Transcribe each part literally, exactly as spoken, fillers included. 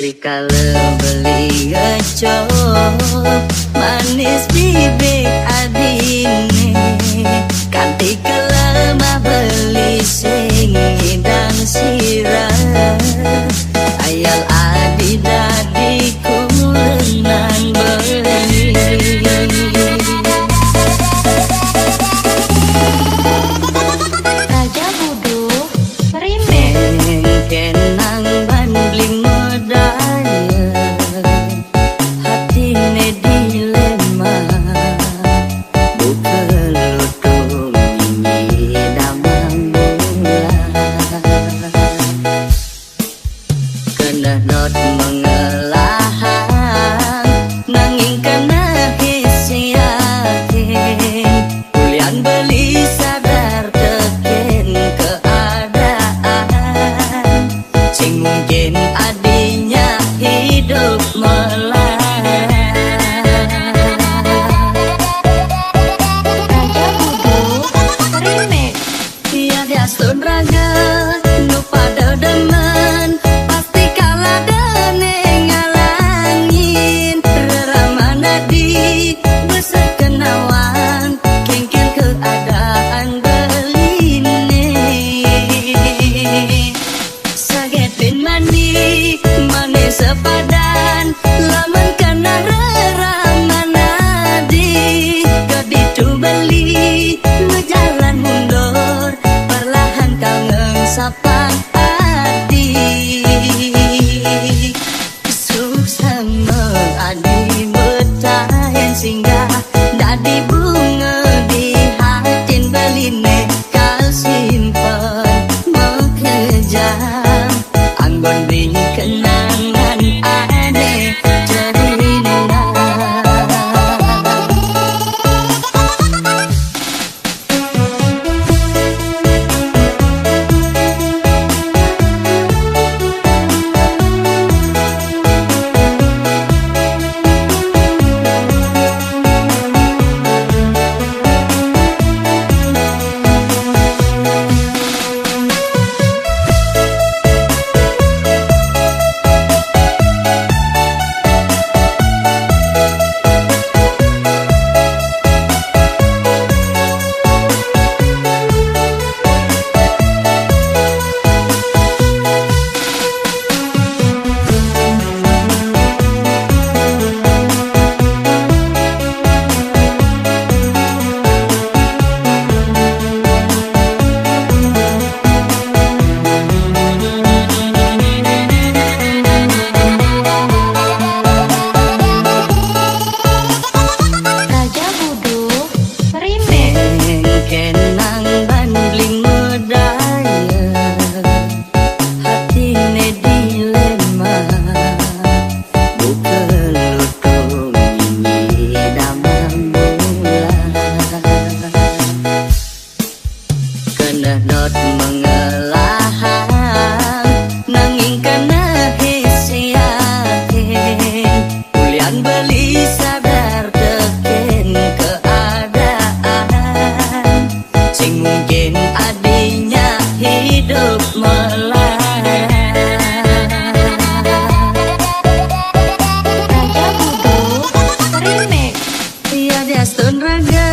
Dikala beli ngecop, manis bibik adine. Kanti kelemah beli sing ngidang sira. Ayal adi dadi kulenan beli. Raja Buduk Remix. Kenang ban beli modaya, hatine dilema. Buka lutung ini damang mula. Keneh not mengelahang, nanging keneh yakin. Ulian beli sadar teken keadaan. Sing mungkin adinya hidup melarang. Raja Buduk Remix. Iya diastun raga, nu pada demen, pasti kalah dene ngalangin. Reraman adi, besar kenawang, kengken keadaan beline. Saget bin mani, mane sepadan, lamun kana reraman adi, keditu beli, bejalan mundur, perlahan kangen sapang adi. Suksma adi betahen singgah, dadi bunga di hatin beline kal simpen makejang. Anggon di kenangan ade terindah. Raja Buduk Remix. Kenang ban bling modaya, hatine dilema. Buka lutung ini damang mula. Keneh not mengelahang, nanging keneh yakin. Ulian beli sadar teken keadaan. Sing mungkin adinya hidup melarang. Raja Buduk Remix. Iya diastun raga,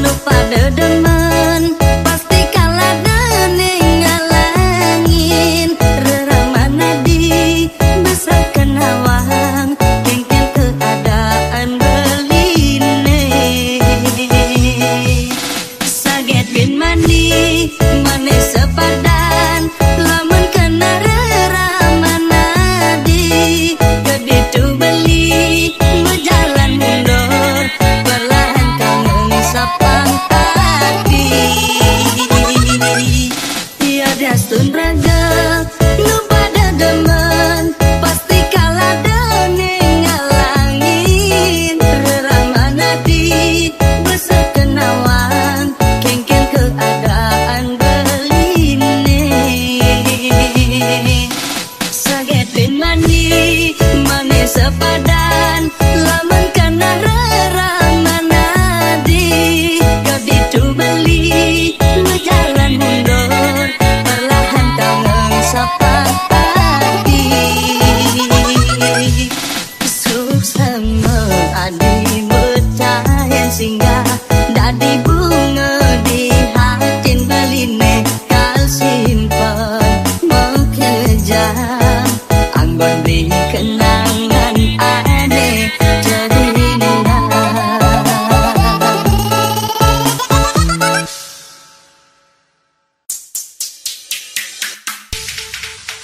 nu pada demen, pasti kalah dene ngalangin. Reraman adi, besar kenawang, kengken keadaan beline. Saget bin mani, mane sepadan, lamun kana reraman adi, keditu beli, bejalan mundur, perlahan kangen sapang adi. Iya diastun raga, nu pada demen, pasti kalah dene ngalangin. Reraman adi, besar kenawang, kengken keadaan beline.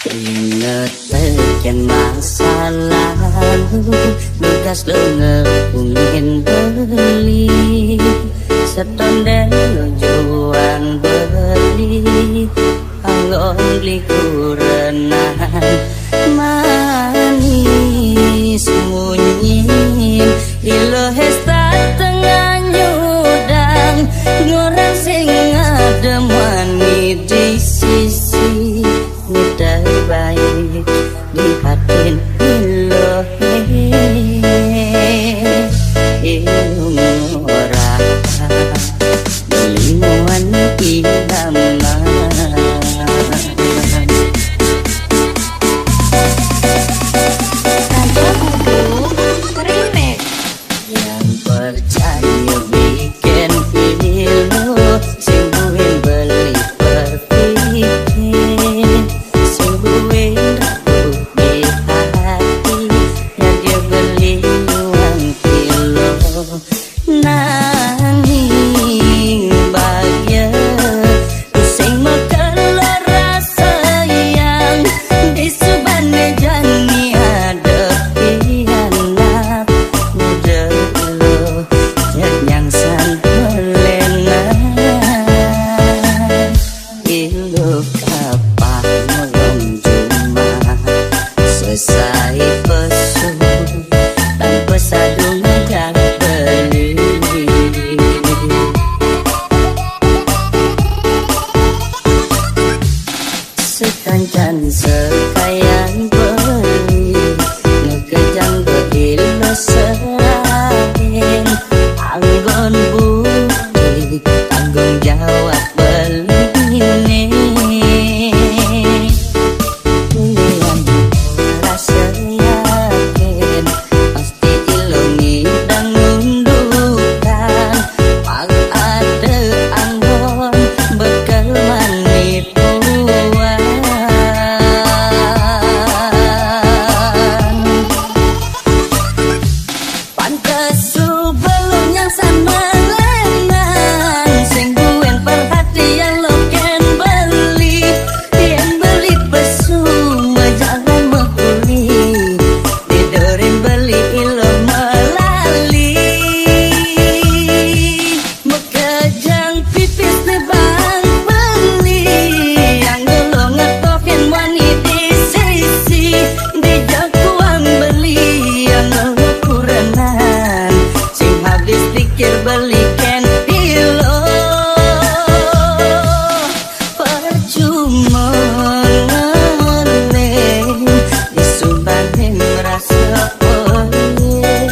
Ingetken masa lalu, bekas lu ngepungin beli. Setonde lu juang beli, anggon beli kurenan. Manis munyin, ilo hesta tengah nyudang, ngorang sing ada mani di sisi. Nidai baik di hatin ilo, eh, ilung ora limuan idaman. Raja Budu Remix. Yang percaya bikin ilu, sing buin beli berpikir, sing buin ragu di hati, yang dia beli uang kilo. Nanging bahagia sing mekel rasa yang di subane jani ada hianat. Muda lo, jat nyang san pelena. Ilu kapah nolong jumah, sesai pesu, tanpa sadung ngajak beli. Sekancan sekayan beli, ngekejang beilo serahin, anggon budi tanggung jawab beli ni. Lian rasa yakin, pasti ilung idang ngundukan, pang ada anggon bekel mani tuan. Pantes sebelum nyang san melenan, sing buin perhatian lo ken beli, yen beli pesu, jangan mekuli, tidurin beli ilo melali. Mekejang pipis ne bang beli, yang dulu ngetokin wani di sisi, di jakuan beli, yang dulu kurenan, sing habis pikir beli ken ilo. Percuma ngalih, di subane merasa oleh,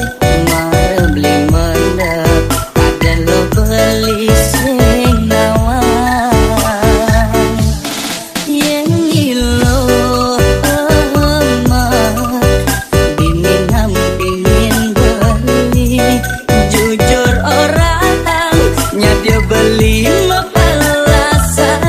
mara beli mendep, kada lo beli sing nawang. Yen ilo emak, bini nam pingin beli, jujur orang, nyadia beli mepelasan.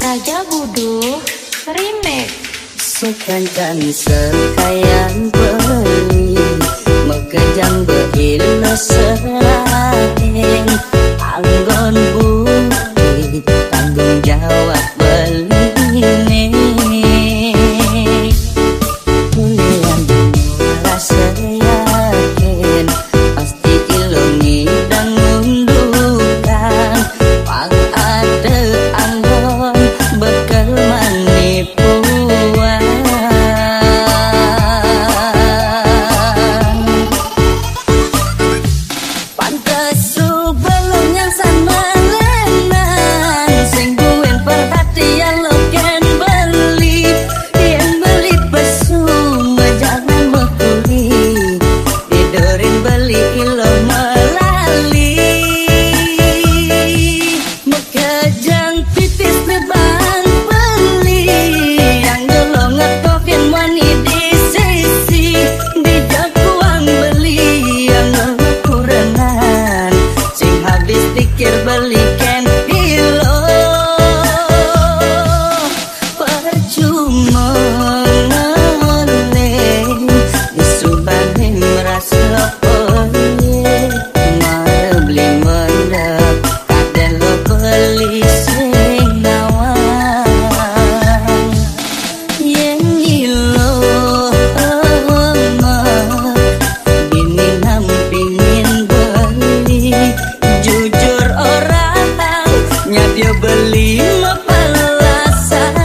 Raja Budu Remix. Sekancan sekayan beli, mekejang beilo serahin, anggon budi tanggung jawab beli ni. Beli mapalasan.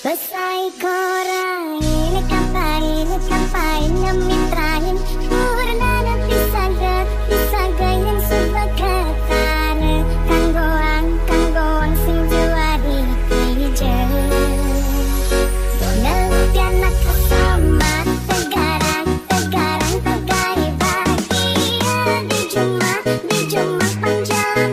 Besai korang ini kampai, ini kampai, nami terahin. Purna nanti saga, di saga yang sebagai tane. Kanggoang, kanggoang sing juari tije. Ngelupian nak sama, tegarang, tegarang, tegai bahagia. Di juma, di juma panjang.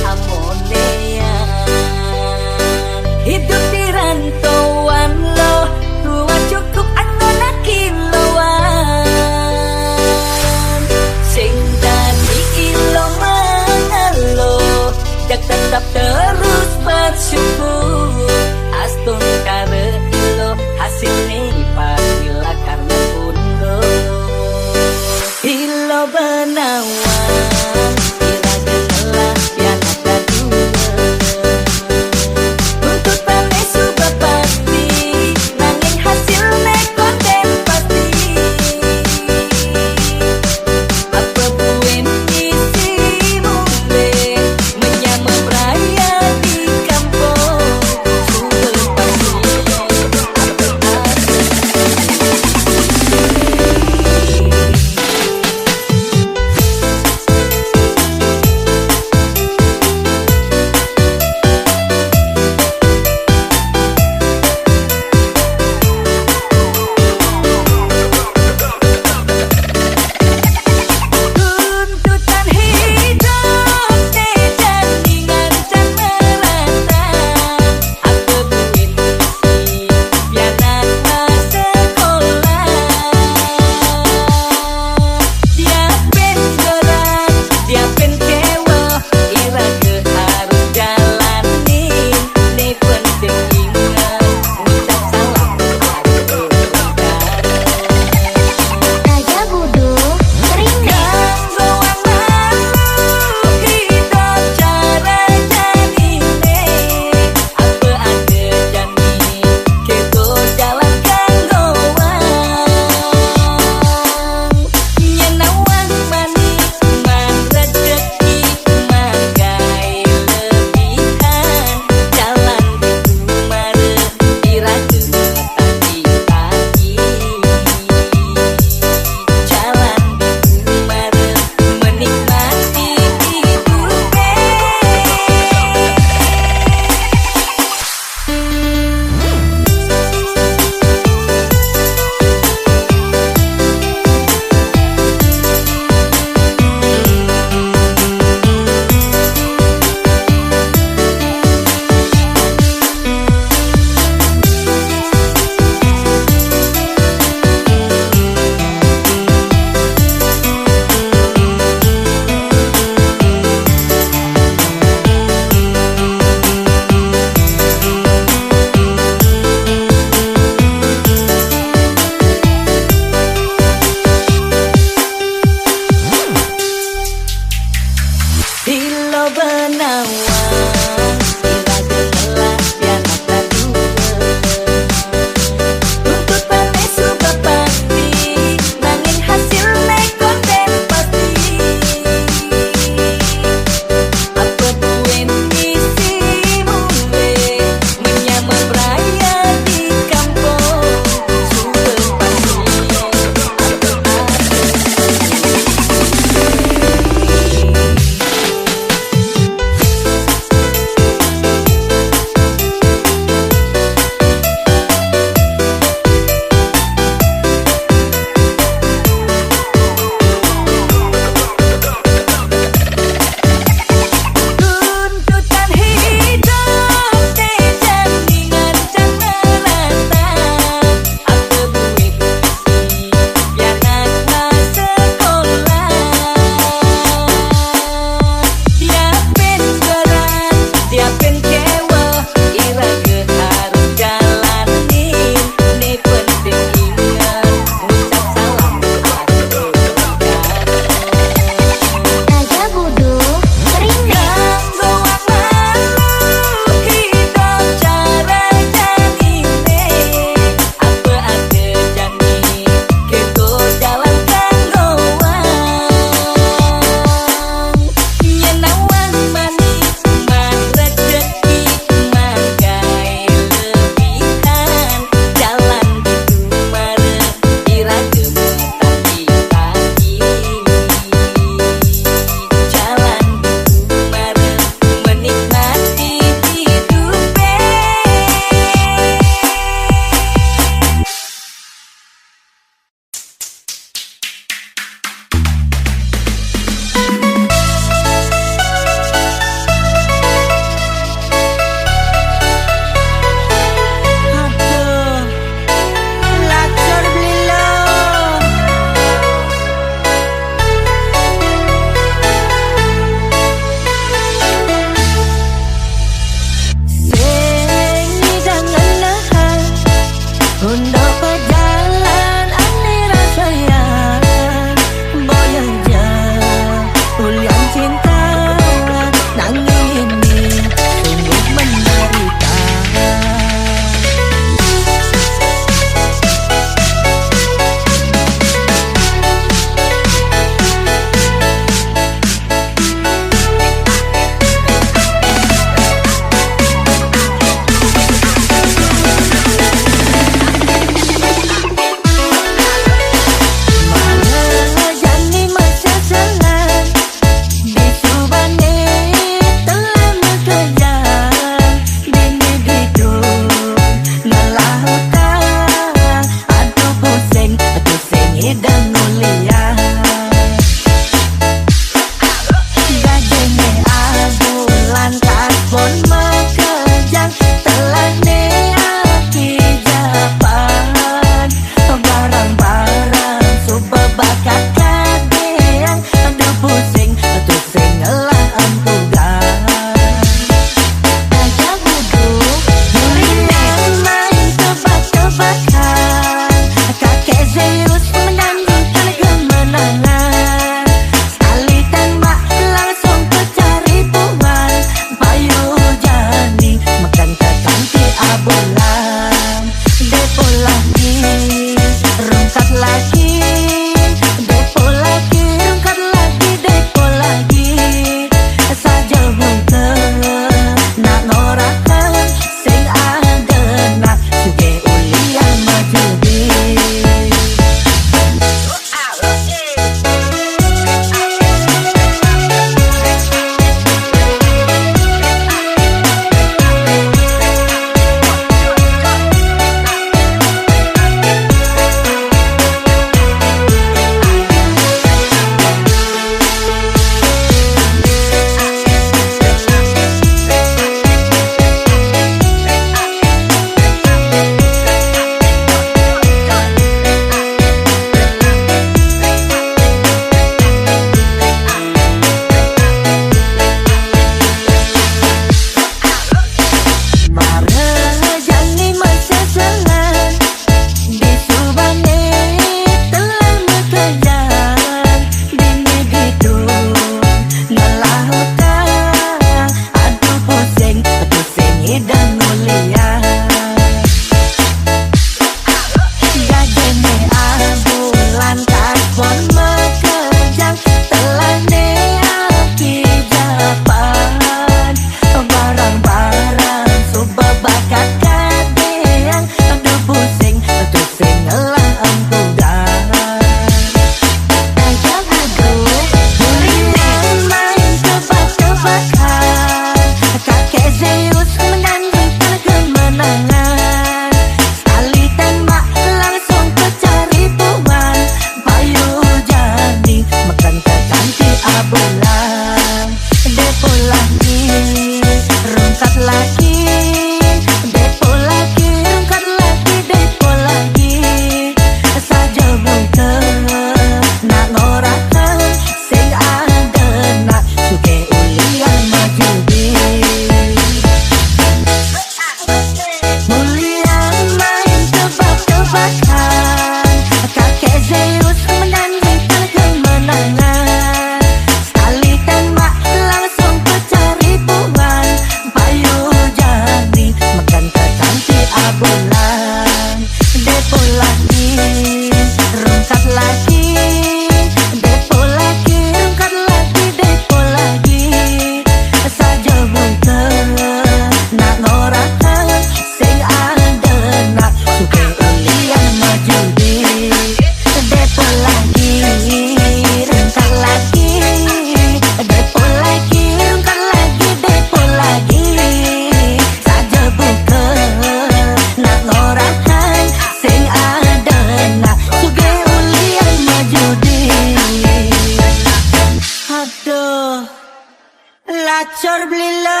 Acor belilo.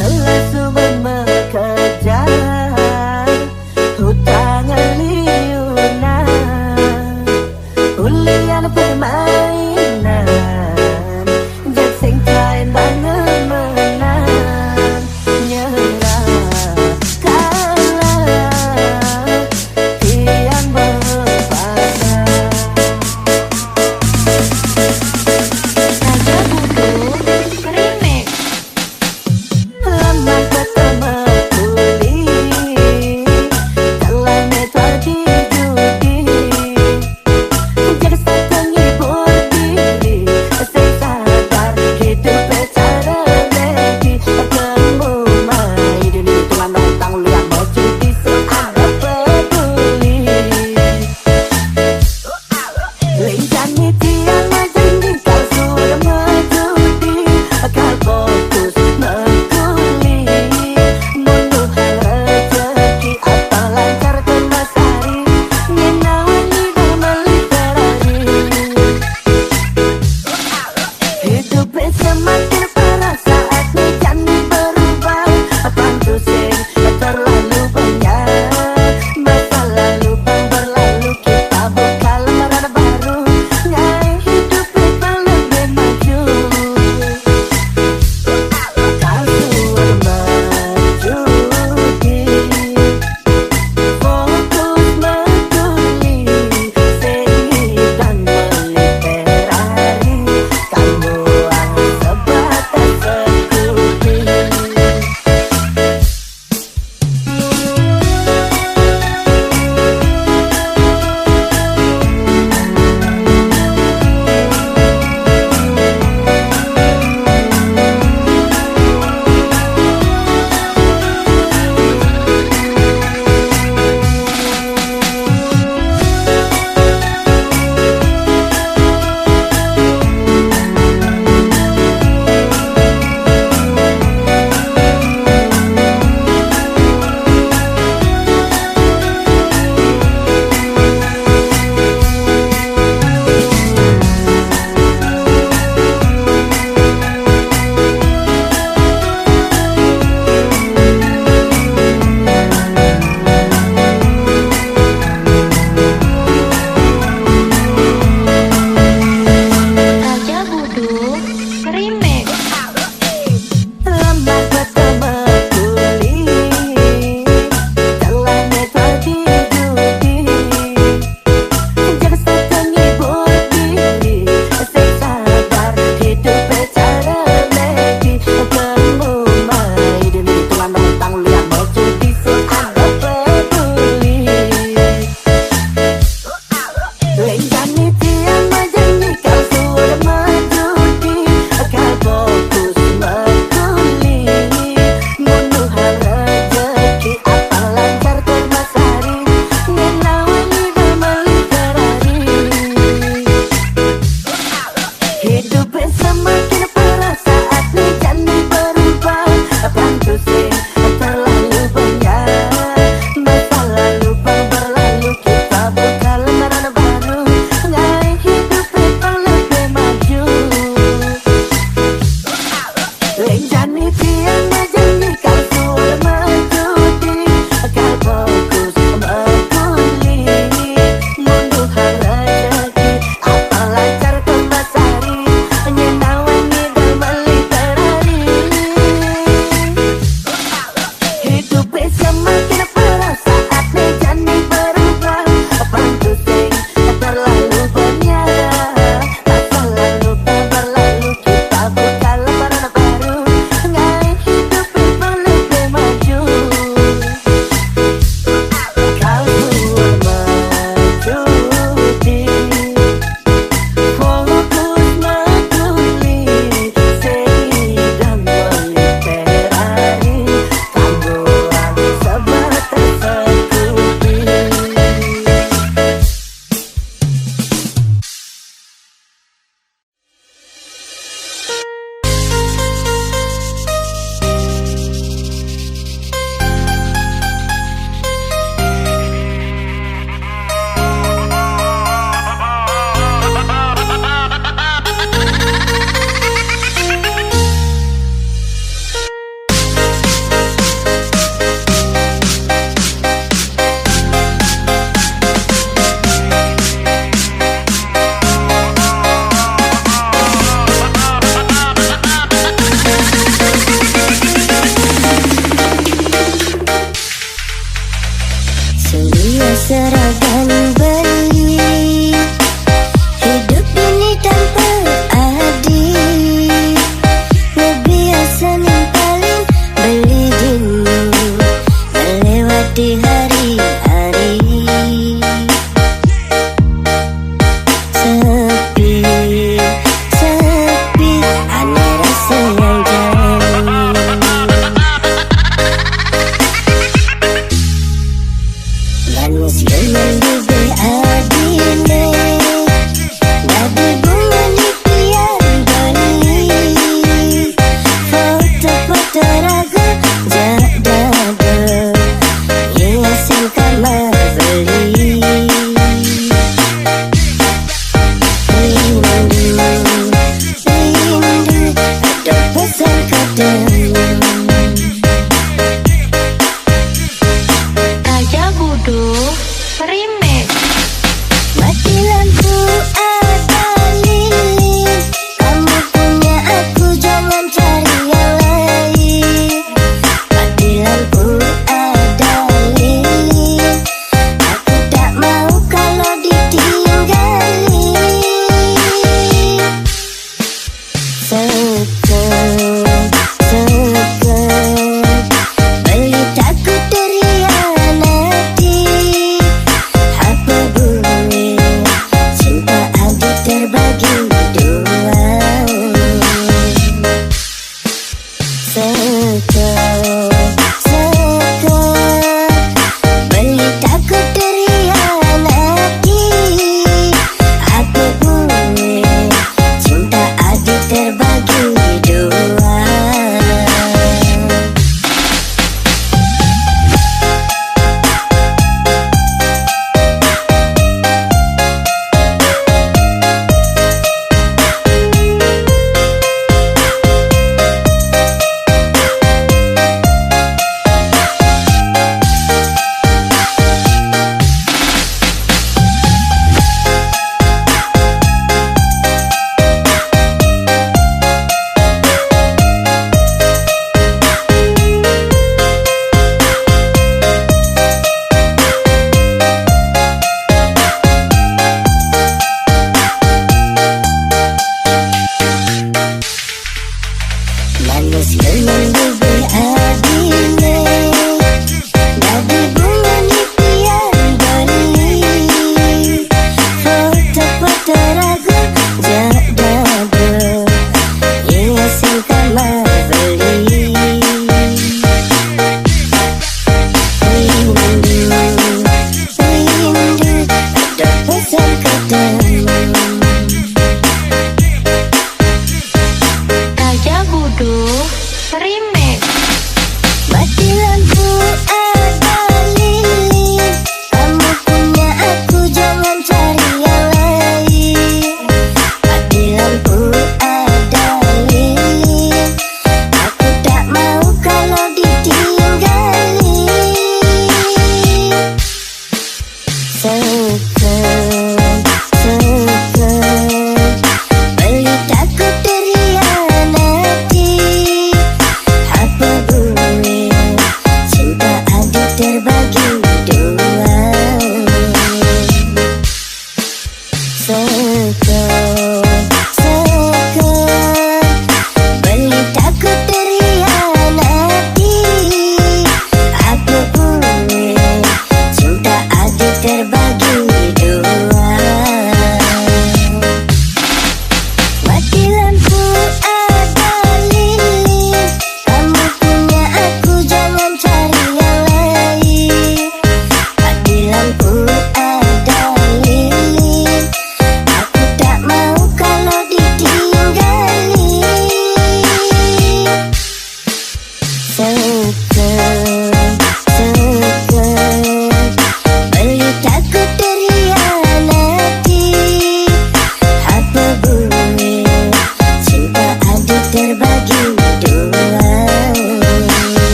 Telah suman mekejar hutang liunan, ulian permainan, jak sing kain bangemenan, nyerah kalah tiang berpasang. Raja Buku Remix. Lamar pertama kuli, kalah metua di judi. Jaga satu ngibur diri, sing sadar hidup cara lagi. Kamu mai dini tulan utang liang mau judi, sing ada peduli. Lencang tiang majang di kau sudah mejudi, kau fokus mengkuli. Mundur rezeki atau lancar ke masari, ngenawan di dalam literari. Hidup semakin parah saat ni jani berubah. Pantu sing terlalu banyak. Masa lalu bang berlalu, kita buka lembaran baru. Ngai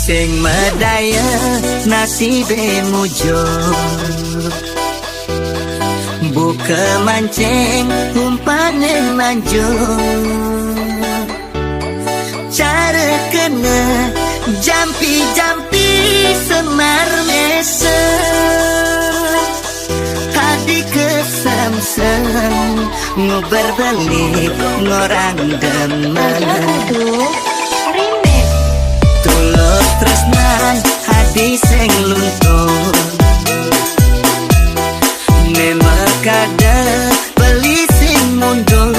Sing madaya nasibe mujur, buka mancing umpane manjur. Cara kena jampi-jampi semar mesem. Hadi kesemsem nguber beli ngorang demen. Raja Udu Remix. Tulus tresnan hadi sing luntur. Memang kada beli sing mundur.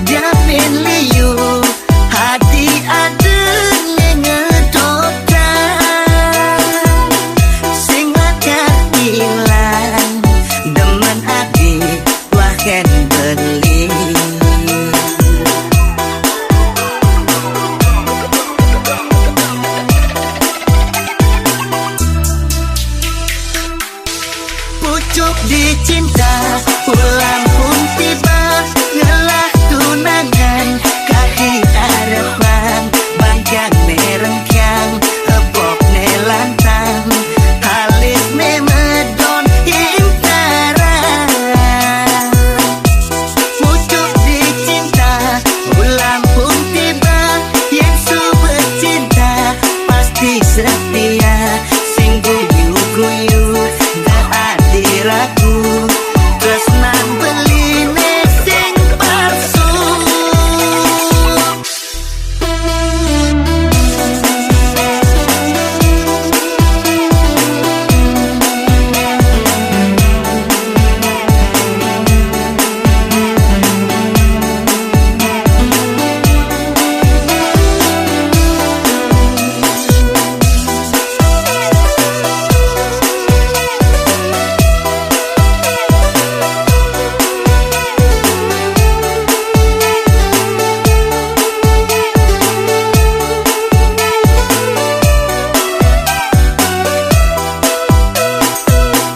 Japin liu hadi ada ngedota. Sing lakar ilang demen hadi wahen beli. Pucuk dicinta, ulam pun tiba, ngelah tunangan, kaki arepan, bangkiang ne rengkiang, ebok ne lantang, halis ne medon intaran. Pucuk dicinta, ulam pun tiba, yen suba cinta, pasti setia. Sing guyu-guyu, tak ati ragu. Tresnan beline sing palsu.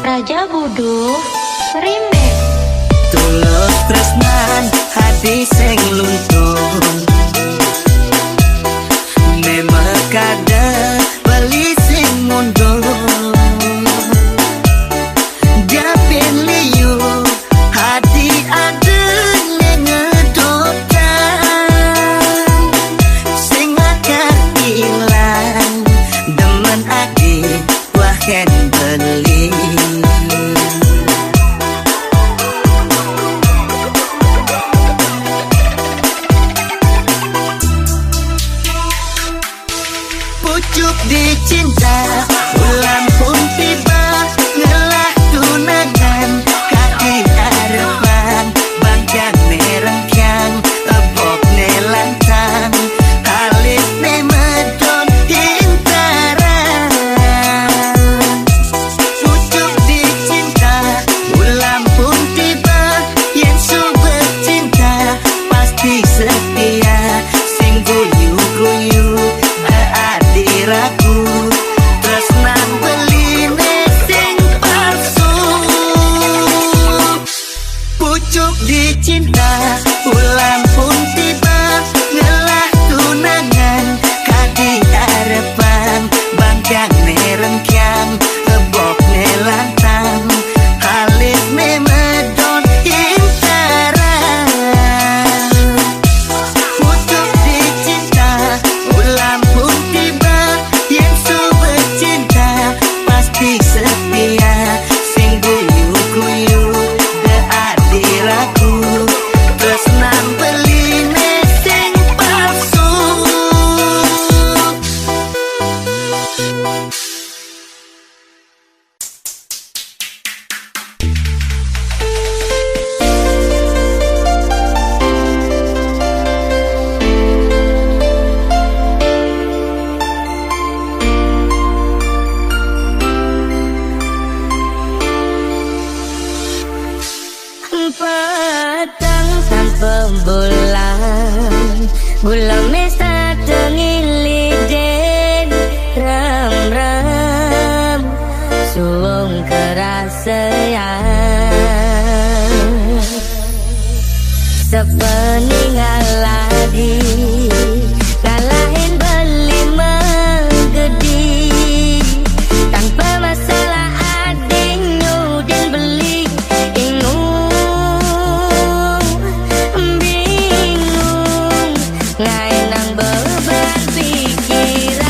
Raja Budu Remix. Tulus tresnan hati sing luntur. Memang kada beli sing mundur. Japin liu hati ada ngedotan. Sing lakar ilang demen ati wahen beli. Pucuk dicinta, ulam pun tiba, ngelah tunangan, kaki arepan, bangkiang ne rengkiang, ebok ne lantang, halis ne medon intaran. Pucuk dicinta, ulam pun tiba, yen suba cinta, pasti setia, sing guyu-guyu, ati ragu, tresnan beline sing palsu. Pucuk dicinta, ulam pun tiba, ngelah tunangan, kaki arepan, bangkiang ne rengkiang, ebok ne lantang, halis ne medon intaran. Pucuk dicinta, ulam pun tiba, yen suba cinta, pasti setia, sing guyu-guyu, de ati ragu, tresnan beline sing palsu. Patang sampun bulan, gula mesta tengiliden, ram-ram, suwung kerasayan. Sepeninggal lagi, ngalahin Ngai nang beban pikiran.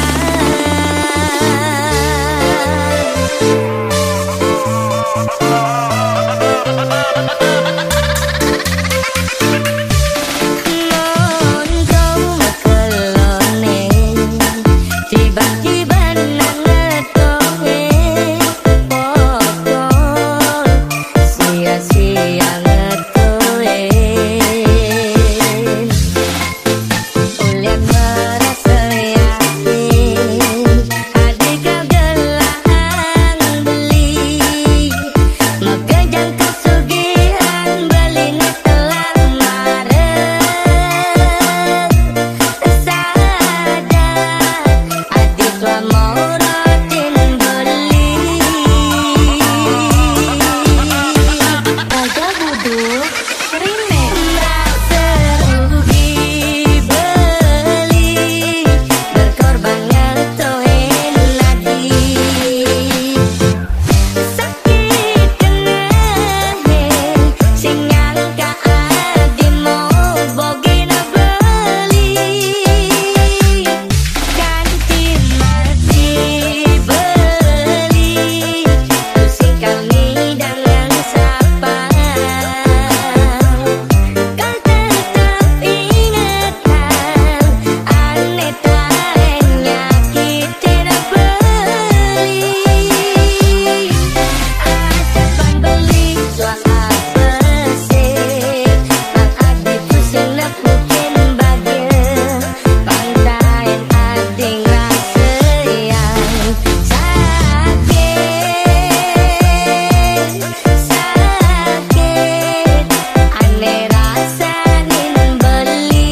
Mon kau makelone, tiba-tiba nang ngetoe, pokok sia-sia ngetoe. Ulian merasa yakin, adi kau gelah beli. Makejang kasugihan beli ne telah mareh. Sada, adi tua morotin beli. Raja Buduk. Rine. Merasa rugi beli, berkorban ngetoen adi. Sakit keneh, sing nyangka adi mo bogin beli. Kanti mati beli, pusing kami dengan sapa. Kau tetap ingatkan, ane tak nyakit tidak beli. Adepan beli, suang apa sih? Mang Adi pusing nak mungkin bahagia. Pantain ading rasa yang sakit, sakit, ane rasa nin beli.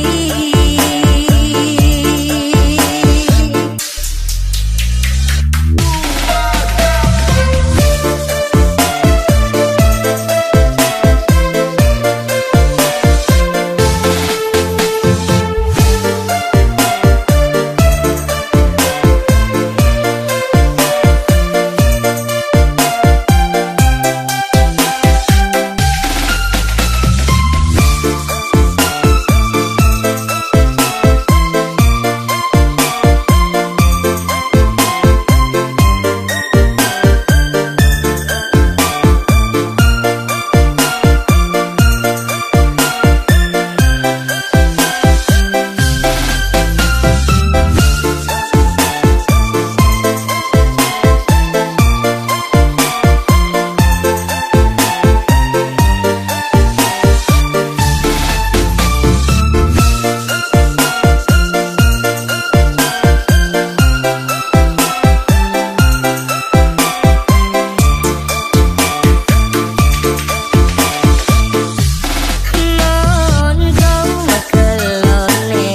Mon kau makelone,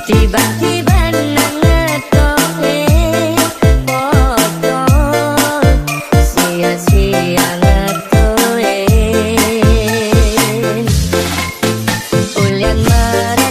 tiba-tiba nang ngetoe, pokok sia-sia ngetoe. Ulian merasa